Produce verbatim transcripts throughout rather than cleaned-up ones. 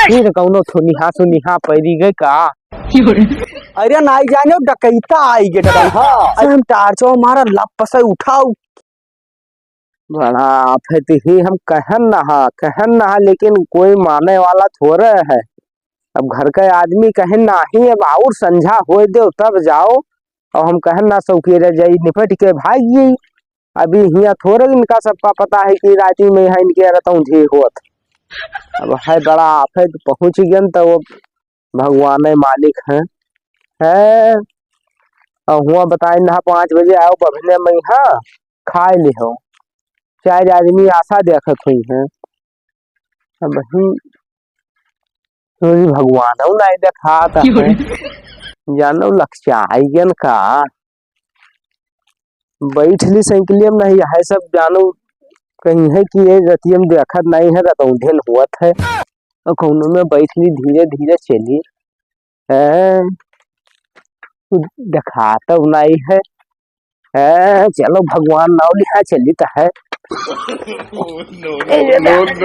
फिर कौनो थुनिहा सुनिहा पड़ी गए का? अरे नाई जाने, डकैता आई गे डकैता। हाँ। अरे हम टार्चो मारा, लप से उठाओ। बड़ा आफत ही, हम कहन नहा, कहन नहा, लेकिन कोई माने वाला थोड़े है। अब घर का आदमी कहे नाही, अब और संझा होए दो तब जाओ। और हम कहन ना सौकी रह जाई, निपट के भाग गई। अभी हियाँ थोड़े इनका सबका पता है कि राती में यहाँ इनके रहता हूँ जी होत। अब है बड़ा आफत, पहुँच गन तो वो भगवान मालिक हैं। है, और हुआ बताए ना पाँच बजे आओ बभने में, हाँ, खाए ले हो। चार आदमी आशा देखत हुई हैं। अब ही सूर्य भगवान हूँ नहीं देखात है। जानो लक्षाइयन का बैठ ली साइकिलियम नहीं है सब जानो कहीं है कि ये रतियम देखत नहीं है, रतौंधेन हुअत है। और कौनो में बैठ ली, धीरे धीरे चली। हैं? कुछ देखात नहीं है। हैं? चलो भगवान नाव लिहा चली तो है। No, no, no, no।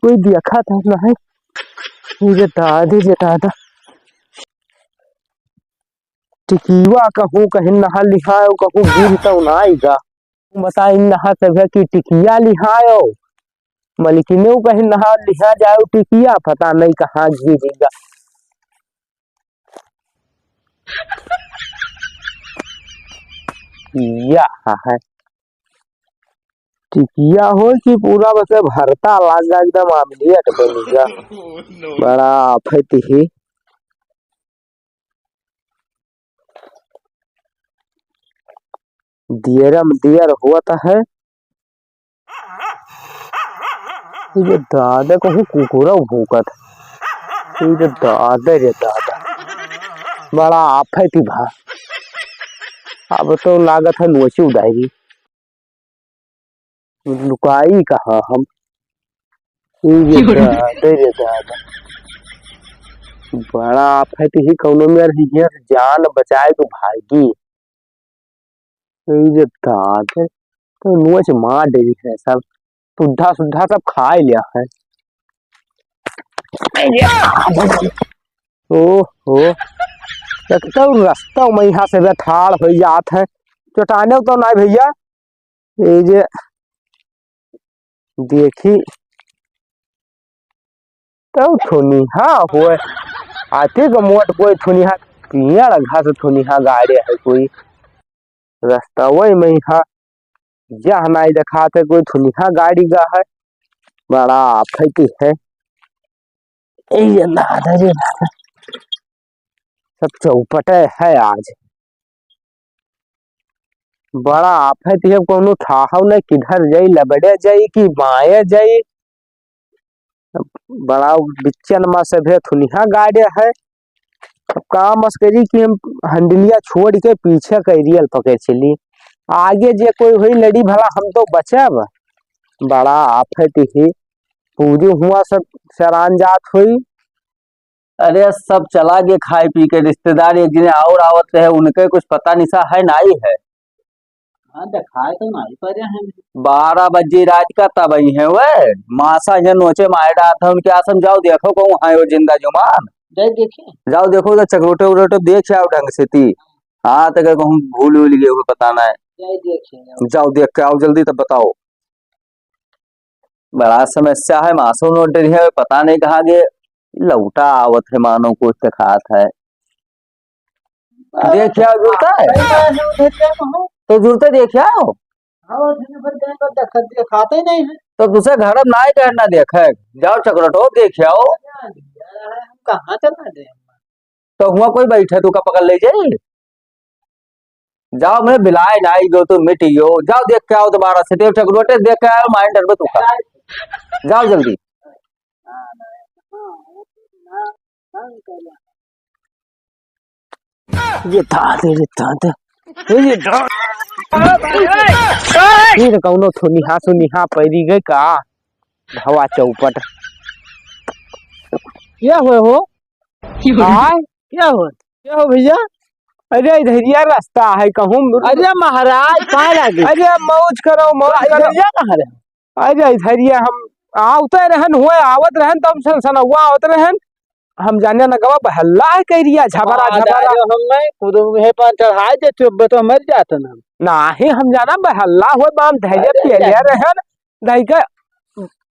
कोई देखा था ना है? ये दादी, ये दादा। टिकिया कहूँ कहीं नहा लिहायो, कहूँ गिर तो ना आएगा। बताई नहा सभे की टिकिया लिहायो। मलिकिने कहीं नहा लिहा जाओ टिकिया, पता नहीं कहाँ गिरेगा। यह है। टिकिया हो कि पूरा बस भरता लाग एकदम आमलेट बन गया। No, no। बड़ा आफत ही। दियरम दियर होत है। ये दादा कहूँ कुकुरा भूकत। ये दादा रे दादा। बड़ा आफत ही भा। अब तो लागत है नोची उड़ाई। लुकाई कहाँ हम? ई रे दादा, रे दादा। बड़ा आफत ही कौनो में रही है, जान बचाए तो भागी। ई रे दादा, तो नोच मार डरी है सब। सुद्धा सुद्धा सब खाए लिया है। ओहो, एक तो रास्ता में यहाँ से बे ठाड़ हो जात है। चटाने तो ना भैया, ये जे देखी तो थुनिहा होए, आते का मोट कोई थुनिहा, पियाड़ घास थुनिहा गाड़े है कोई। रास्ता वही में यहाँ जहाँ नाई देखात है कोई थुनिहा गाड़ी गा है। बड़ा आफत है। ए ये दादा रे दादा। सब चौपटे है आज। बड़ा आफत है, कौनो ठाहव नहीं, किधर जाई, लबड़े जाई कि बाएं जाई। बड़ा बिच्चन मा सभे थुनिहा गाड़े है। अब का मस्करी कि हम हंडलिया छोड़ के पीछे कैरियल पकड़ चली। आगे जे कोई होई लड़ी भला हम तो बचब। बड़ा आफत ही। पूरी हुआ सब सरान जात होई। अरे सब चला गे खाए पी के, रिश्तेदार एक जने और आवत रहे, उनके कुछ पता निशा है नाई है। हाँ, देखाए तो नाई परे हैं। बारह बजे रात का तब आई हैं वे, मासा ये नोचे मारे डात है, उनके आसम जाओ देखो कहूँ है वो जिंदा जुमान। जाए देखे। जाओ देखो तो चकरोटे उरोटे देख आओ ढंग से ती। हाँ, तो कहूँ भूल उल गए हो पता ना है। जाए देखे, जाओ। जाओ देख के आओ जल्दी तब बताओ। बड़ा समस्या है, मासो नोट डरी है, पता नहीं कहाँ गए, लौटा आवत है, मानो कुछ दिखात है। देख आओ, जुड़ता है? नहीं, नहीं, नहीं, नहीं, नहीं। तो जुड़ते देख आओ। हाँ, वो दिन भर दिन भर देख-, देखाते ही नहीं है। तो तुझे घर में ना ही कहना देखे, जाओ चकरटो देख आओ। हम कहाँ चला दे? तो हुआ कोई बैठे, तू का पकड़ ले जाई? जाओ, मैं बिलाए ना आई गो, तू मिट गयो। जाओ, देख के आओ दोबारा से, तेरे चकरोटे देख के आयो, माइंड में तू का। जाओ जल्दी। ये दादे रे दादे। ये दा-, फिर कौनो थुनिहा सुनिहा पैरी गए का? भवा चौपट। क्या हुए हो? आय? क्या हो? क्या हो भैया? अरे, इधरिया रस्ता है, कहूँ। अरे महाराज, पाए लागे। अरे, मौज करो, मौज अरे, करो। इधरिया कहाँ रहे? अरे, इधरिया हम आवते रहन, हुए आवत रहन, तब सनसनौआ आवत रहन। हम जाने न गवा बहल्ला है कह रिया, झबरा, आ, झबरा। दादा, हम नहीं, खुद मुँहे पर चढ़ाए दे, चुप बे तो मर जात ना। नाही, हम जाना बहल्ला हो, बाम धैर्य अरे, पेले अरे। रहन, नहीं का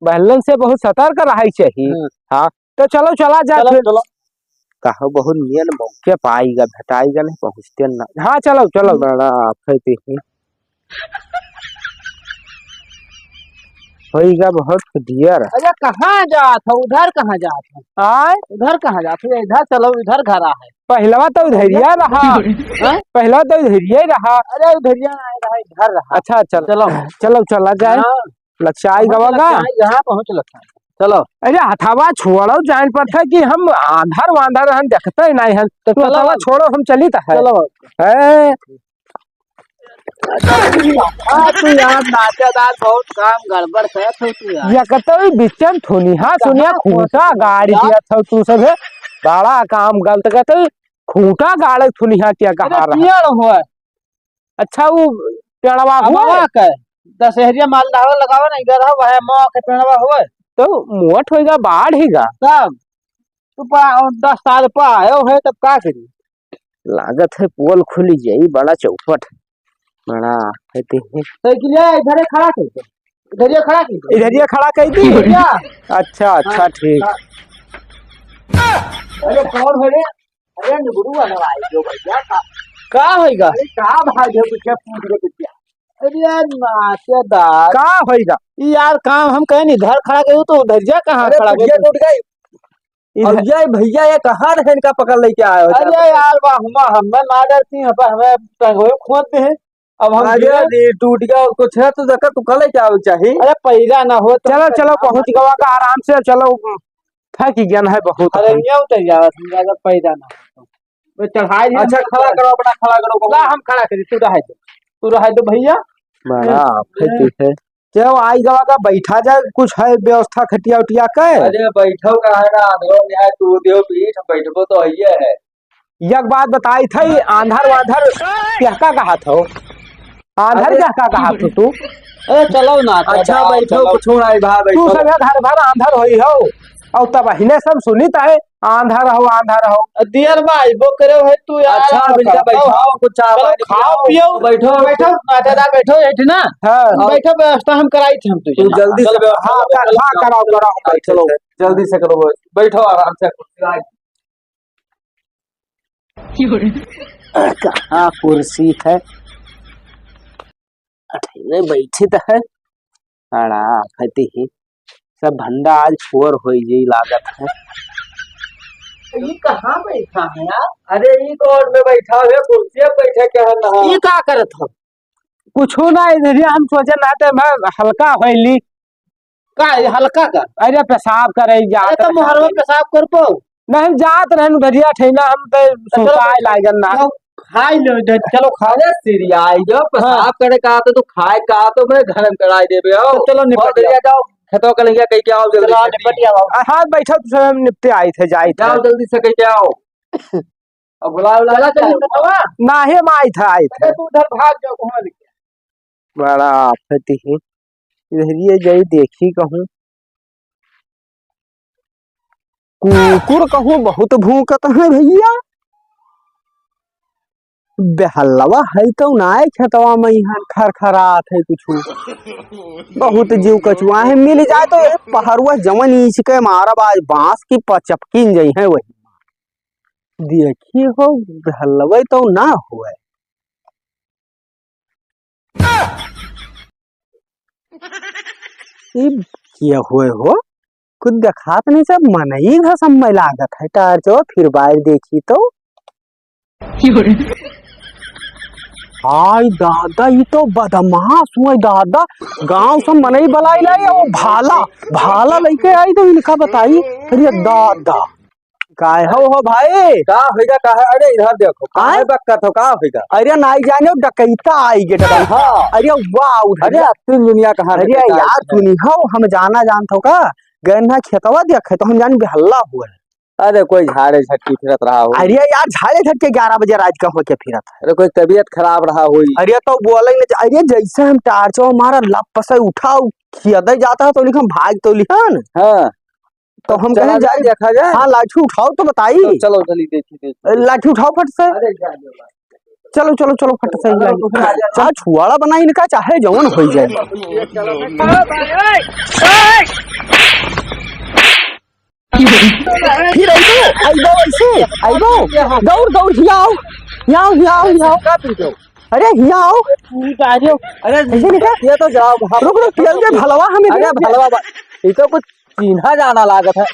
बहल्लन से बहुत सतर्क रहाई चाहिए। हाँ। हाँ, तो चलो, चला जाए चलो, फिर। चलो। कहो, बहुत नियन मौके पाईगा, भेटाईगा, नहीं पहुँचते ना। हाँ, चलो, चलो। बड़ा आफत है। होइगा बहुत दियर। अरे, कहाँ जात हो? उधर कहाँ जात हो? आय? उधर कहाँ जात हो? इधर चलो, इधर घर आ है। पहलवा तो उधरिया रहा। हाँ? पहलवा तो उधरिया ही रहा। अरे, उधरिया नहीं रहा, इधर रहा। अच्छा, चल। चलो। चलो, चला जाए। हाँ। लक्षाई गवा का? लक्षाई, यहाँ पहुँच लक्षाई। चलो। अरे, हथवा छोड़ो, जान पड़ता कि हम आंधर वांधर हन, देखते ही नहीं हन। तो तू चलो। हथवा छोड़ो, हम चली तो है। चलो। ए, हाँ, तू यार नाचेदार बहुत काम गड़बड़ करत हो तू यार। या कतई बिचन थुनिहा कहाँ सुनिया खूंटा गाड़ी यार? दिया था तू सब है। बड़ा काम गलत करत हो, खूंटा गाड़े थुनिहा क्या अरे कहा रहा? पेड़ हुआ। अच्छा, वो पेड़वा हुआ अमवा है? के दशहरिया माल डालो लगावा नहीं, गरहा वह अमवा के पेड़वा हुआ। तो मोट होएगा, बाढ़ ही गा। तब तू पा-, दस साल पा आयो है, तब का करी? लागत है पोल खुली जाई, बड़ा चौपट, बड़ा है ते है। साइकिलिया इधरे खड़ा कर दे, इधरिया खड़ा कर दे। इधरिया खड़ा कर दी? इधरिया। अच्छा, अच्छा, हाँ, ठीक। हाँ। अरे कौन है रे? अरे निगुड़ू वाला भाई जो भैया का। का होइगा? अरे का भाई जो कुछ पूछ रहे भैया? अरे यार नाचेदार। का होइगा? ई यार काम हम कहीं नहीं, इधर खड़ा करूँ तो उधरिया कहाँ अरे खड़ा भैया करूँ? टूट गई। इधर और ये भैया, ये कहाँ रहे, इनका पकड़ लेके आए हो? अरे यार, वाह, वाह, हमें ना डरती हैं, पर हमें टंगोए खोद दे हैं। अब हम अरे, गिरे। ये टूट गया, कुछ है तो देखा, तू कल क्या हो चाही? अरे, पैदा ना हो तो चलो, हम चलो, पहुँच गवा का आराम से, चलो, थक ही गया है बहुत। अरे, ये उतर जावा, समझा, अगर पैदा ना हो तो। वो चढ़ाई अच्छा, खड़ा करो, अपना खड़ा करो, ला, हम खड़ा करी, तू रहे दो, तू रहे दो भैया। बड़ा आफत है। चलो, आई गवा का बैठा जाए, कुछ है व्यवस्था खटिया उटिया के? अरे, बैठो का है ना, आंधरो में है, तू दियो पीठ, बैठबो तो हइये है। एक बात बताई थई, आंधर वांधर केहका कहत हो? आंधर अरे, केहका कहत हो तू? अरे, चलो ना, अच्छा, चलो, बैठो, चलो। कुछ ना, भाई, तू बैठो। सब घर भर आंधर होई हो, और तब अहिने सब सुनित है, आंधर हो, आंधर हो। दियर में आइबो करे है तू यार, अच्छा, हम बिल्कुल करता बैठो, हूँ। कुछ चाय चलो, पानी खाओ, पियो। पियो, बैठो। बैठो, बैठो, बैठो, बैठ ना। हाँ। बैठो, व्यवस्था हम कराई थी हम तुझे। तू जल्दी से चलो, व्यवस्था हाँ, करो, हाँ, चलो, कराओ, कराओ, चलो, बैठो। जल्दी से करो, बैठो आराम से, कुर्सी आए। कहाँ कुर्सी है? अरे, बैठे तो है। अड़ा, फटी ही। सब भंडा आज फोर होई जाई लागत है। ये कहाँ बैठा है यार? अरे, ये कौन में बैठा है? कुर्सी पे बैठे क्या है ना? ये का करत हो? कुछो ना, इधरिया हम सोचे ना, ते मैं हल्का होइली। का है हल्का का? अरे, पेशाब करे जात अरे, तो रहन। मोहरवा पेशाब कर पाओ? नहीं, जात रहन उधरिया ठेला, हम ते तो चलो, सुताए बैठो। लागन ना। जाओ, खाई लो इधर, चलो खाओ। अरे, सिरियाई जो पेशाब हाँ। करे का तो तू खाए का तो मैं घर में कराई देबे हो। तो चलो, निपट और जाओ। जाओ, खेतों का लइया कहीं के आओ जल्दी चलो, से। निपट जाओ। आ, हाँ, बैठो, तो हम निपटे आई थे, जाई थे। जाओ जल्दी से कहीं के आओ। अब बुला, बुला चला, चला, चला। चला। ना, हे माई था, आई था। अरे, तू उधर भाग जाओ, घुमा लेके। बड़ा आफत ही। इधरिए जाई, देखी कहूँ। कुकुर कहूँ बहुत भूकत है भैया। बेहलवा है तो ना है खेतवा में, यहाँ खरखरात है कुछ। बहुत जीव कचुआ है, मिल जाए तो एक पहरुआ जवन ईंच के मारब, आज बांस की पचपकिन जई है वही। देखी हो, हलवे तो ना हुए। ई क्या हुए हो? कुछ देखात नहीं, सब मनई घसम में लागत है। टार जो फिर बाहर देखी तो। हाय दादा, ई तो बदमाश हुए दादा। गांव से मनई बलाई लाई, वो भाला, भाला लेके आई तो इनका बताई। अरे दादा। काय हो, हो भाई? का होइगा, का है? अरे, इधर देखो, का आय? है बक्कत हो, का होइगा? अरे, नाई जाने, डकैता आई गे, डकैता। हाँ। अरे, वाह, उधर अरे, जा। तीन दुनिया कहाँ अरे, डकैता यार, आई है? सुनी हो, हम जाना जानत हो का? गए ना खेतवा देखे, तो हम जान बेहल्ला हुआ है। अरे कोई झाड़े झटकी फिरत रहा होई। अरे यार, झाड़े झटके ग्यारह बजे रात का होके फिरत है। अरे कोई तबीयत खराब रहा होई। अरे तो बोले न, अरे जैसे हम टार्चो मारा लप से उठाओ, खेदे जाता है तो लिखम भाग तो लिहन। हाँ। तो हम चला कहे जाए, जाए। देखा जाए। हाँ, लाठी उठाओ तो बताई। तो चलो जल्दी देखी, देखी। लाठी उठाओ फट से। अरे जा, जा, जा। चलो, चलो, चलो, फट से अरे, लाठी। रुको, आ जा। चाहे छुआड़ा बनाई इनका, चाहे जवन होई जाए। फिर अइबो, अइबो वैसे, अइबो। दौड़, दौड़, हियाँ आओ, हियाँ आओ, हियाँ आओ, हियाँ आओ। अरे, हियाँ आओ। अरे, ऐसे निकल। ये तो जाओ, हम रुक, रुक, पियल के भलवा हमें अरे, दे। भलवा बा-, ये तो कुछ चीन्हा जाना लागत है।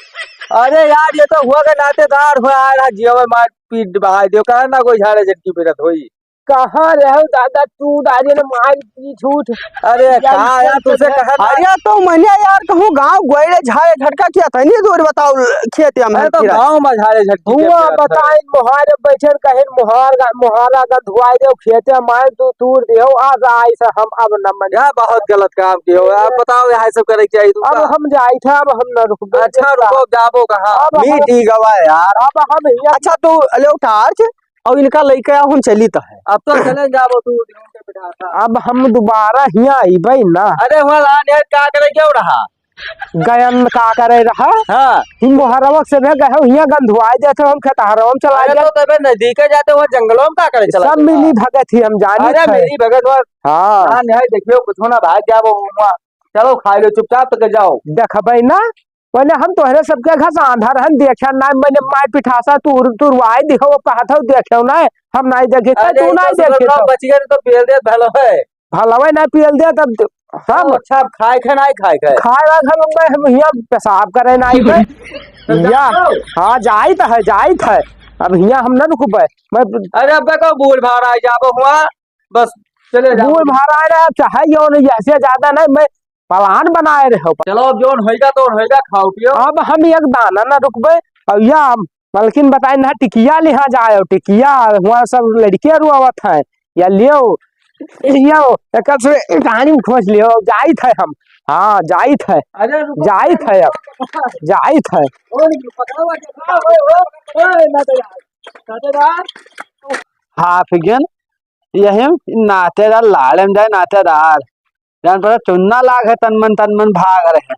अरे यार, ये तो हुआ के नातेदार हुआ, आ रहा जियो में मार पीट बहाई दियो, कहा ना कोई झाड़े झटकी फिरत होई। कहाँ रहो दादा तू, दादी ने मार पीट उठ। अरे या का यार, तुझे कहा ना। अरे तो मैंने यार कहूँ गाँव गोइले झाड़े झटका किया था, नहीं दूर बताओ खेत या अरे तो खेत। गाँव में झाड़े झटकी हुआ किया था। बताए मोहारे बैठे कहीं मोहार गा-, मोहारा का धुआई दे खेत में मार तू तूर दे हो, आज आई से हम अब न मन। यार बहुत गलत काम किए हो यार, बताओ यहाँ सब करे क्या ही अब तुमका? हम जाई था, अब हम न रुकबे। अच्छा रुको, जाबो कहाँ? अब हम मीठी गवा यार। अब हम हियाँ अच्छा तू ले टार्च और इनका लेके आओ, हम चली त है। अब तो चले जाबो तू, उनके बिठा था। अब हम दोबारा हियाँ अइबे ना। अरे हुआ लान यार, का करे क्यों रहा? गयन का करे रहा? हाँ। हिम मोहरवा से भी गए हो, हियाँ गंधुआए जाते हो, हम खेतहरवा में चला अरे गए। तो तबे नजदीके जाते हो, जंगलों में का करे चला सब गया? मिली भगत ही हम जानी अरे थे। मिली भगत हुआ। हाँ। लान यार देखियो, कुछ ना भाग जाबो हुआ। चलो खा लो चुपचाप तो के जाओ। देखबे ना, पहले हम तोहरे सबके घर से आंधा रहन, देखे ना, मैंने माय पिठासा तुर-, तुरवाई दिहो, वो कहत हो, देखे ना, हम नहीं देखे, अरे, तू तो नहीं देखे सुगंधराव तो। बच गए तो पियल दे, भलो है। भलवे ना पियल दे, तब तो हम अच्छा, अब खाए खे, नहीं खाए खे? खाए वाए खे, हम, हम हियाँ पेशाब करे नहीं खे। तो हियाँ, जाओ। हाँ, जाइत है, जाइत है। अब हियाँ हम ना रुकबे। मैं अरे, अब देखो, बूढ़ भार आ जाबो हुआ, बस चले जाओ। बूढ़ भार आ रहा, चाहे यो नहीं, ऐसे ज्यादा नहीं, मैं प्लान बनाए रहे हो। चलो, अब जोन होइगा, तो होइगा, खाओ पियो। अब हम एक दाना ना रुकबे। और या हम मलकिन बताए ना, टिकिया लिहा जाए, और टिकिया, हुआ सब लड़कियाँ रुआवत हैं, या लियो, लियो, एक से कहानी में खोज लियो, जाइत है हम। हाँ, जाइत है, अरे, रुको, जाइत है, अब रुको। जाइत है। और ये पकड़ो, पकड़ो, ओए, ओए, ओए, ना तो यार, ना तो यार। हाँ, फिगन, यही नातेदार लाड़े में जाए, नातेदार। जान पड़ा चुन्ना लाग है, तन मन, तन मन भाग रहे हैं।